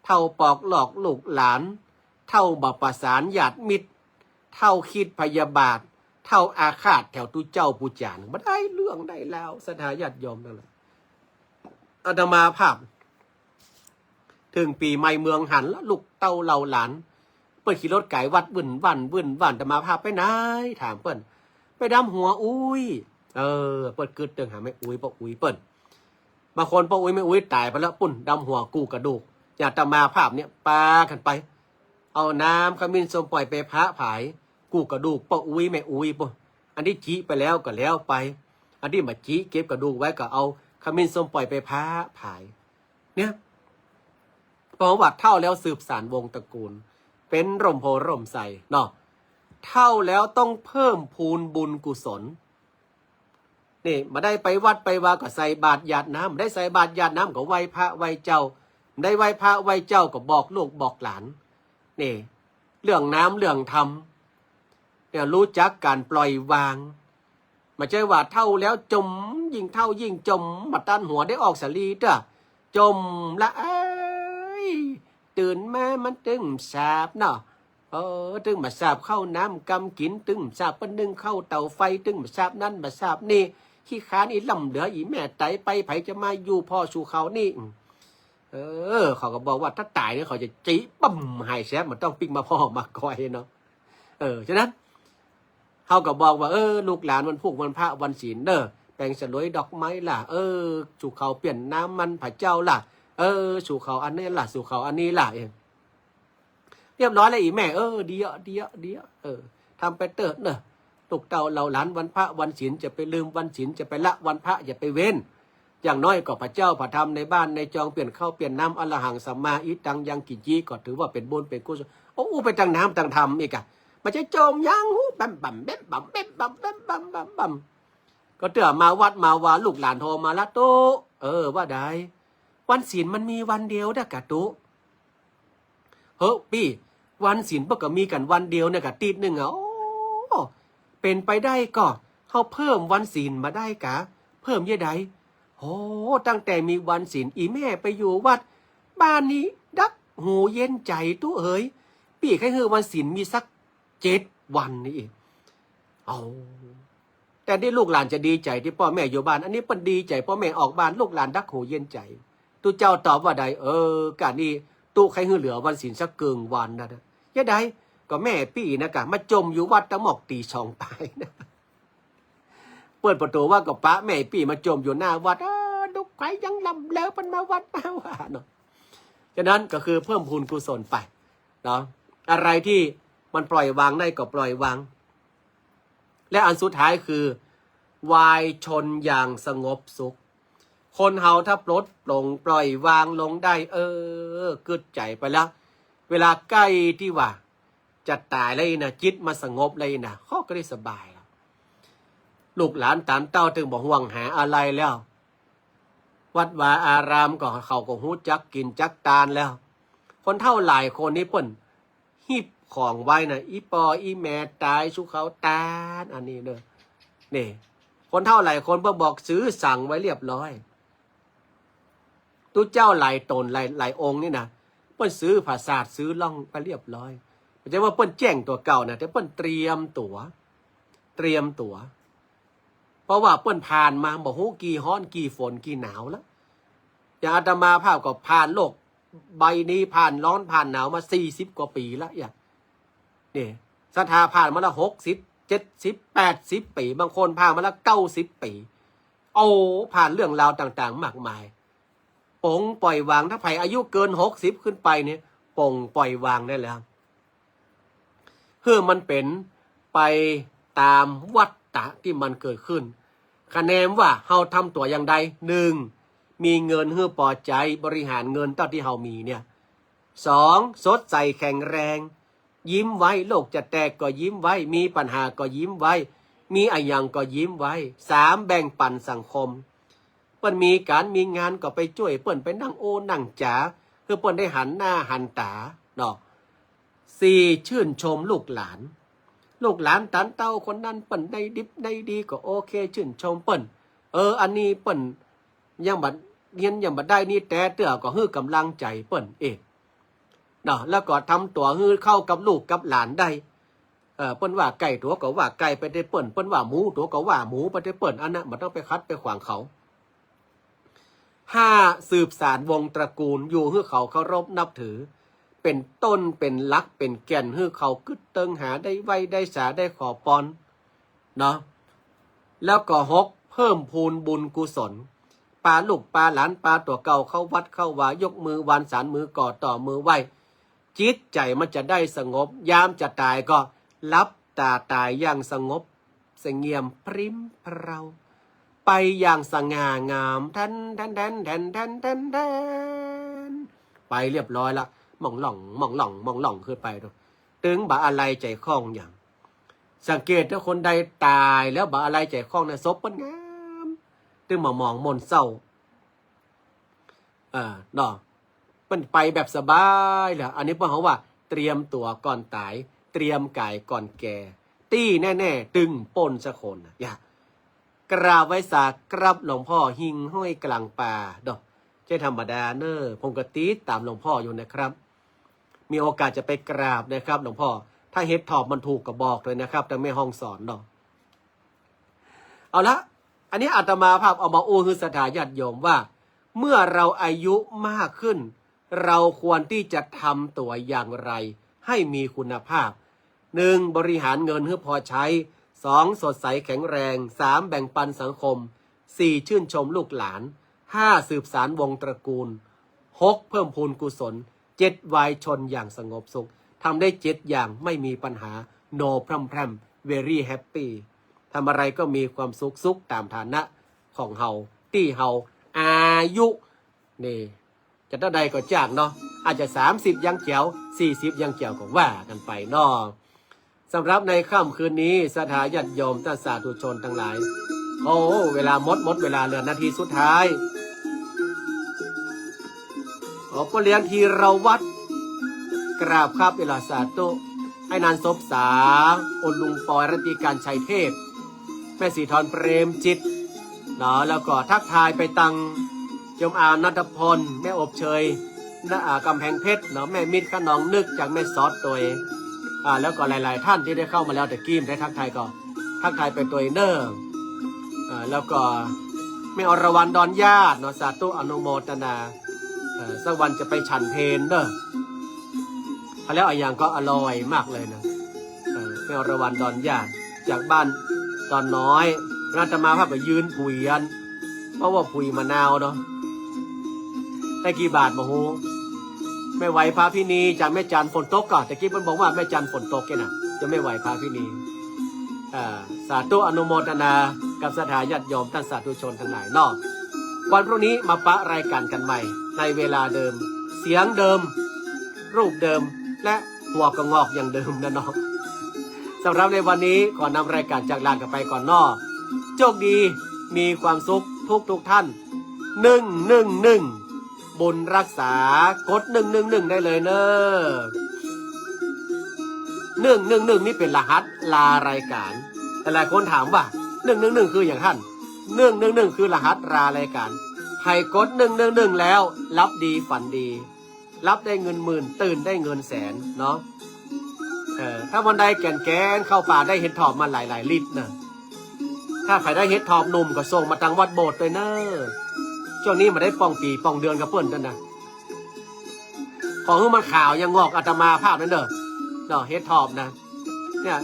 เฒ่าปอกลอกลูกหลาน เฒ่าบ่ประสานญาติมิตร เฒ่าคิดพยาบาท เฒ่าอาฆาตแถวตุ๊เจ้าปู๋จ๋าน บ่ได้เรื่องได้ราว ศรัทธาญาติโยมตังหลาย อาตมาภาพ เถิงปี๋ใหม่เมืองหันแล้ว ลูกเต้าเหล่าหลาน ปิ้นขี่รถก๋ายวัดวื่นว่านวื่นว่าน อาตมาภาพไปไหน ถามปิ้น ไปดำหัวอุ๊ย เออ ปิ้นกึ๊ดเติงหาแม่อุ๊ย ป้ออุ๊ยปิ้น บางคนป้ออุ๊ยแม่อุ๊ยต๋ายไปแล้วปุ้น ดำหัวกู้กระดูก อย่างอาตมาภาพเนี่ยปากั๋นไป เอาน้ำขมิ้นส้มป่อยไปพระผาย กู้กระดูกป้ออุ๊ยแม่อุ๊ยปุ้น อันตี้จิไปแล้วก็แล้วไป อันตี้บ่จิเก็บกระดูกไว้ก็เอาขมิ้นส้มป่อยไปพระผาย เนี่ย เพราะว่าเฒ่าแล้วสืบสานวงศ์ตระกูล เป๋นร่มโพธิ์ร่มไทรเนาะ เฒ่าแล้วต้องเพิ่มพูนบุญกุศล นี่ บ่ได้ไปวัดไปวาก็ใส่บาตรหยาดน้ำ บ่ได้ใส่บาตรหยาดน้ำก็ไหว้พระไหว้เจ้า บ่ได้ไหว้พระไหว้เจ้าก็บอกลูกบอกหลาน นี่ เรื่องน้ำเรื่องธรรม เนี่ย ฮู้จักก๋านปล่อยวาง บ่ใจ้ว่าเฒ่าแล้วจ่ม ยิ่งเฒ่ายิ่งจ่ม บ่ตันหัวได้ออกสาลีเต๊อะ จ่มละเอ้ย ตื่นมามันตึงสาบเนาะ เออ ตึงบ่สาบข้าวน้ำกำกิ๋น ตึงบ่สาบปะนึ่งข้าวเต๋าไฟ ตึงบ่สาบนั้นบ่สาบนี่ ขี้คร้านอีหล่ำเหลือ อีแม่ต๋ายไป ใผจะมาอยู่ผ่อสู่เขานี่ เออ เขาก็บอกว่าถ้าต๋ายเนี่ยเขาจะจิปั๊มหายแซบ บ่ต้องปิ๊กมาผ่อมาก่อยเนาะ เออ ฉะนั้น เฮาก็บอกว่า เออ ลูกหลานวันพูกวันพระวันศีลเน่อ แป๋งสลวยดอกไม้ล่ะ เออ สู่เขาเปลี่ยนน้ำมันพระเจ้าล่ะ เออ สู่เขาอันนี้ล่ะ สู่เขาอันนี้ล่ะ เออ เรียบร้อยแล้วอีแม่ เออ ดีอะ ดีอะ ดีอะ เออ ทำไปเต๊อะเน่อ ลูกเต้าเหล่าหลานวันพระวันศีลจะไปลืมวันศีล จะไปละวันพระอย่าไปเว้น อย่างน้อยก็พระเจ้าพระธรรมในบ้านในจอง เปลี่ยนข้าวเปลี่ยนน้ำ อะระหังสัมมาอิตังยังกิญจี ก็ถือว่าเป๋นบุญเป๋นกุศล โอ้ อู้ไปตังน้ำตังธรรมอีกอะ บ่ใจ้จ่มยังฮู้ แบมบัมแบมบัมแบมบัมแบมบัมแบมบัม ก็เตื้อมาวัดมาวา ลูกหลานโทรมาละ ตุ๊ เออ ว่าใด วันศีลมันมีวันเดียวเต๊อะกะตุ๊ เฮ้อปี้ วันศีลเปิ้นก็มีกั๋นวันเดียวเนี่ยกะติ๊ดนึ่งอะ โอ้ เป๋นไปได้ก็ เฮาเพิ่มวันศีลบ่ได้กา เพิ่มเยียะใด โอ้ ตั้งแต่มีวันศีล อี่แม่ไปอยู่วัด บ้านนี้ดักหูเย็นใจ๋ตุ๊เอ๋ย ปี้ใค่หื้อวันศีลมีสักเจ็ดวันนี่อีก เอา แตนตี้ลูกหลานจะดีใจ๋ตี้ป้อแม่อยู่บ้าน อันนี้เปิ้นดีใจ๋ป้อแม่ออกบ้าน ลูกหลานดักหูเย็นใจ๋ ตุ๊เจ้าตอบว่าใด เออ กานี้ตุ๊ใค่หื้อเหลือวันศีลสักเกิ่งวันนะ เยียะใด ก็แม่ปี้นะกะ มาจ่มอยู่วัดตะหมอกตี๋สองปายนะ เปิดประตู๋วัดก็ปะแม่ปี้มาจ่มอยู่หน้าวัด เออ ลูกใผยังหล่ำเหลือเปิ้นมาวัดมาว่าเนาะ ฉะนั้นก็คือเพิ่มพูนกุศลไปเนาะ อะไรตี้มันปล่อยวางได้ก็ปล่อยวาง และอันสุดท้ายคือ วายชนอย่างสงบสุข คนเฮาถ้าปลดปลงปล่อยวางลงได้ เออ กึ๊ดใจ๋ไปแล้ว เวลาใก้ตี้ว่าจะต๋ายแล้วอี้นะ จิตมันสงบแล้วอี้นะ เขาก็ได้สบายแล้ว ลูกหลานต๋านเต้าตึงบ่ห่วงหาอะไรแล้ว วัดวาอารามก็เขาก็ฮู้จักกิ๋นจักตานแล้ว คนเฒ่าหลายคนนี่เปิ้น ฮีบของไว้นะ อี่ป้ออี่แม่ต๋าย สู่เขาต๋าน อันนี้เน่อ นี่ คนเฒ่าหลายคนเปิ้นบอกซื้อสังไว้เรียบร้อย ตุ๊เจ้าหลายต๋นหลาย หลายองค์นี่นะ เปิ้นซื้อผาสาท ซื้อล่องไปเรียบร้อย บ่ใจ้ว่าเปิ้นแจ้งตั๋วเก่านะ แต่เปิ้นเตรียมตั๋ว เตรียมตั๋ว เพราะว่าเปิ้นผ่านมาบ่ฮู้กี่ฮ้อนกี่ฝนกี่หนาวแล้ว อย่างอาตมาภาพก็ผ่านโลกใบนี้ ผ่านฮ้อนผ่านหนาวมาสี่สิบกว่าปี๋แล้ว อย่าง นี่ ศรัทธาผ่านมาละหกสิบ เจ็ดสิบ แปดสิบปี๋ บางคนผ่านมาละเก้าสิบปี๋ โอ้ ผ่านเรื่องราวต่างๆ มากมาย ป๋งปล่อยวาง ถ้าใผอายุเกินหกสิบขึ้นไปเนี่ย ป๋งปล่อยวางได้แล้ว หื้อมันเป๋นไปต๋ามวัฏฏะตี้มันเกิดขึ้น คะแนนว่าเฮาทำตั๋วอย่างใด นึ่ง มีเงินหื้อปอใจ๊ บริหารเงินเต้าตี้เฮามีเนี่ย สอง สดใสแข็งแรง ยิ้มไว้ โลกจะแตกก็ยิ้มไว้ มีปัญหาก็ยิ้มไว้ มีอะหยังก็ยิ้มไว้ สาม แบ่งปั๋นสังคม เปิ้นมีก๋านมีงานก็ไปจ้วยเปิ้น ไปนั่งโอ้นั่งจ๋า หื้อเปิ้นได้หันหน้าหันต๋าเนาะ สี่ ชื่นชมลูกหลาน ลูกหลานต๋านเต้าคนนั้นเปิ้นได้ดิบได้ดีก็โอเค ชื่นชมเปิ้น เออ อันนี้เปิ้นยังบ่ เฮียนยังบ่ได้นี่แต๊เตื้อ ก็หื้อกำลังใจ๋เปิ้นเองเนาะ แล้วก็ทำตั๋วหื้อเข้ากับลูกกับหลานได้ เออ เปิ้นว่าไก่ตั๋วก็ว่าไก่ไปเต๊อะเปิ้น เปิ้นว่าหมูตั๋วก็ว่าหมูไปเต๊อะเปิ้น อันนั้นบ่ต้องไปขัดไปขวางเขา ห้า สืบสานวงศ์ตระกูล อยู่หื้อเขาเคารพนับถือ ป๋นต้น ป๋นหลัก ป๋นแก่น หื้อเขากึ๊ดเติง หาได้ไหว้ได้สา ได้ขอปอน เนาะ แล้วก็หก เพิ่มพูนบุญกุศล ปาลูกปาหลาน ปาตั๋วเก่าเข้าวัดเข้าวา ยกมือวานสาน มือก่อต่อมือไหว้ จิตใจ๋มันจะได้สงบ ยามจะต๋ายก็หลับต๋าต๋ายอย่างสงบ เสงี่ยมพริ้มเพรา ไปอย่างสง่างาม แทน แทน แทน ไปเรียบร้อยละ หม่องหล่อง หม่องหล่อง หม่องหล่องขึ้นไปดู ตึงบ่อะไรใจ๋ข้องหยัง สังเกตถ้าคนใดต๋ายแล้วบ่อะไรใจ๋ข้องเนี่ย ศพเปิ้นงาม ตึงบ่หมองหม่นเศร้า อ่า เนาะ เปิ้นไปแบบสบายเลย อันนี้เปิ้นฮ้องว่าเตรียมตั๋วก่อนต๋าย เตรียมก๋ายก่อนแก่ ตี้แน่ๆ ตึงป้นสักคนนะ อย่า กราบไหว้สาครับหลวงพ่อ หิ่งห้อยกลางป่า เนาะ บ่ใจ้ธรรมดาเน่อ ผมก็ติดต๋ามหลวงพ่ออยู่นะครับ มีโอกาสจะไปกราบนะครับหลวงพ่อ ถ้าเห็ดถอบมันถูกก็บอกเลยนะครับ ตางแม่ฮ่องสอนเนาะ เอาละ อันนี้อาตมาภาพเอามาอู้หื้อศรัทธาญาติโยมว่า เมื่อเราอายุมากขึ้น เราควรที่จะทำตั๋วอย่างไรให้มีคุณภาพ หนึ่ง บริหารเงินหื้อพอใช้ สอง สดใสแข็งแรง สาม แบ่งปันสังคม สี่ ชื่นชมลูกหลาน ห้า สืบสานวงศ์ตระกูล หก เพิ่มพูนกุศล เจ็ด วายชนอย่างสงบสุข ทำได้เจ็ดอย่างไม่มีปัญหา no problem very happy ทำอะไรก็มีความสุข สุขต๋ามฐานะของเฮา ตี้เฮาอายุ นี่ จะเต้าใดก็จ้างเนาะ อาจจะสามสิบยังแจ๋ว สี่สิบยังแจ๋วก็ว่ากั๋นไปเนาะ สำหรับในค่ำคืนนี้ ศรัทธาญาติโยมต้านสาธุชนตังหลาย โอ้ เวลาหมด หมดเวลาเหลือนาทีสุดท้าย ขอป้อเลี้ยงธีรวัฒน์ กราบครับ เวลาสาธุ ไอ้นันท์ ศพสา โอลุงปอย รัตติการ ชัยเทพ แม่ศรีธร เปรมจิต เนาะ แล้วก็ทักทายไปตังโยมอานัทพล แม่อบเชย ณ อ่า ก๋ำแพงเพชร เนาะ แม่มิตร ขนองนึก จากแม่สอดตวย อ่า แล้วก็หลายๆ ท่านตี้ได้เข้ามาแล้วตะกี้ ได้ทักทายก็ทักทายไปตวยเน่อ อ่า แล้วก็แม่อรวรรณ ดอนญาติ เนาะ สาธุอนุโมทนา เอ่อ สักวันจะไปฉันเพลเน่อ เขาเรียกอะหยังก็อร่อยมากเลยนะ เออ แม่อรวรรณ ดอนญาติ จากบ้านดอนน้อย อาตมาภาพก็ยืนผุยอัน เพราะว่าผุยมะนาวเนาะ ได้กี่บาทบ่ฮู้ แม่ไหวพาพินี จากแม่จัน ฝนตกก่อ ตะกี้เปิ้นบอกว่าแม่จันฝนตกเนี่ยนะ จะแม่ไหวพาพินี อ่า สาธุอนุโมทนากับศรัทธาญาติโยมต้านสาธุชนตังหลายเนาะ วันพรุ่งนี้มาปะรายการกั๋นใหม่ในเวลาเดิม เสียงเดิม รูปเดิม และหัวก็งอกอย่างเดิมนะเนาะ สำหรับในวันนี้ขอนำรายการจากลากั๋นไปก่อนเนาะ โชคดี มีความสุขทุกๆ ท่าน หนึ่งหนึ่งหนึ่ง บุญรักษา กดหนึ่งหนึ่งหนึ่งได้เลยเน่อ หนึ่งหนึ่งหนึ่ง นี่เป๋นรหัสลารายการ หลายๆ คนถามว่า หนึ่งหนึ่งหนึ่ง คืออะหยัง หนึ่งหนึ่งหนึ่ง คือรหัสลารายการ ใผกดหนึ่งหนึ่งหนึ่งแล้ว หลับดีฝันดี หลับได้เงินหมื่น ตื่นได้เงินแสนเนาะ เออ ถ้าวันใดแก่นๆ เข้าป่าได้เห็ดถอบมาหลายๆ ลิตรนะ ถ้าใผได้เห็ดถอบหนุ่มก็ส่งมาตังวัดโบสถ์ตวยเน่อ ช่วงนี้บ่ได้ป้องปี๋ป้องเดือนกับเปิ้นตันนะ ขอหื้อมันขาวยังงอกอาตมาภาพนั้นเน่อ เนาะ เห็ดถอบนะ เนี่ย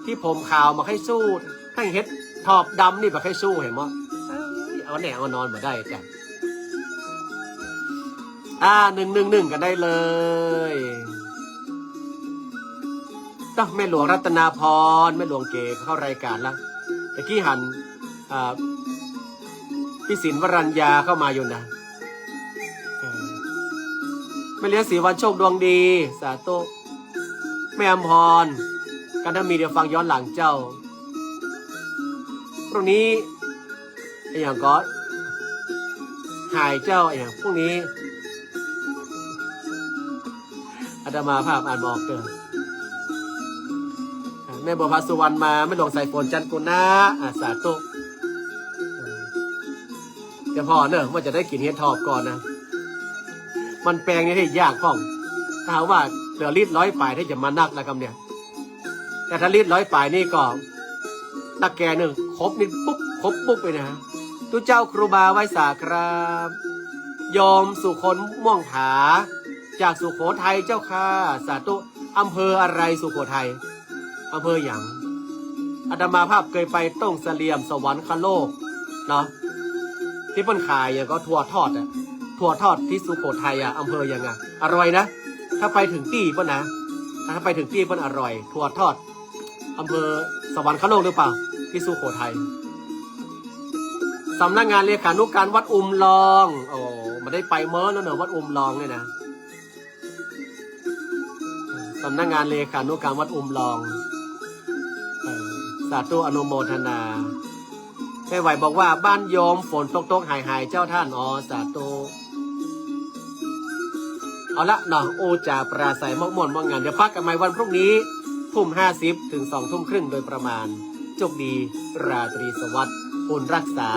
ตี้ผมขาวบ่ใค่สู้ ถ้าเห็ดถอบดำนี่บ่ใค่สู้ หันบ่ เอ้ย เอาแน่เอานอนบ่ได้จ้ะ อ่า หนึ่งหนึ่งหนึ่ง กั๋นได้เลย ต้อง แม่หลวงรัตนาพร แม่หลวงเก๋เข้ารายการละ ตะกี้หัน อ่า พี่ศิลป์ วรัญญาเข้ามาอยู่นะ แม่เลี้ยงศรีวรรณ โชคดวงดี สาธุ แม่อำพร กันทมี เดี๋ยวฟังย้อนหลังเจ้า พรุ่งนี้ อะหยังก็ หายเจ้า อะหยัง พรุ่งนี้ อาตมาภาพอ่านบ่ออกเด้อ อ่า แม่บัวพัสสุวรรณมา แม่หลวงสายฝน จันทร์กุณะ อ่า สาธุ เดี๋ยวพ่อเน่อ ว่าจะได้กิ๋นเห็ดถอบก่อนนะ มันแปงนี่ยากพ่อง ถ้าหากว่าเหลือลิตรร้อยป๋าย ถ้าจะมานักแล้วกำเนี่ย แต่ถ้าลิตรร้อยป๋ายนี่ก็ ตะแกรงนึ่งครบนี่ปุ๊บ ครบปุ๊บเลยนะ ตุ๊เจ้าครูบาไหว้สาครับ โยมสุคนม่วงผา จากสุโขทัยเจ้าค่ะ สาธุ อำเภออะไรสุโขทัย อำเภอหยัง อาตมาภาพเกยไปต้งเสลี่ยมสวรรคโลกเนาะ ตี้เปิ้นขายหยังก็ถั่วทอดอะ ถั่วทอดตี้สุโขทัยอะ อำเภอหยังอะ อร่อยนะ ถ้าไปเถิงตี้เปิ้นนะ ถ้าไปเถิงตี้เปิ้นอร่อย ถั่วทอด อำเภอสวรรคโลกหรือเปล่า ตี้สุโขทัย สำนักงานเลขานุการวัดอุมลอง โอ้ บ่ได้ไปเมินแล้วเนาะ วัดอุมลองเนี่ยนะ สำนักงานเลขานุการวัดอุมลอง เออ สาธุอนุโมทนา แม่ไหวบอกว่าบ้านโยมฝนตกๆ หายๆ เจ้าท่าน อ๋อ สาธุ เอาละเนาะ อู้จ๋าปราศรัยมอกม่วนมอกงาน เดี๋ยวปะกั๋นใหม่วันพรุ่งนี้ ทุ่มห้าสิบถึงสองทุ่มครึ่งโดยประมาณ โชคดี ราตรีสวัสดิ์ บุญรักษา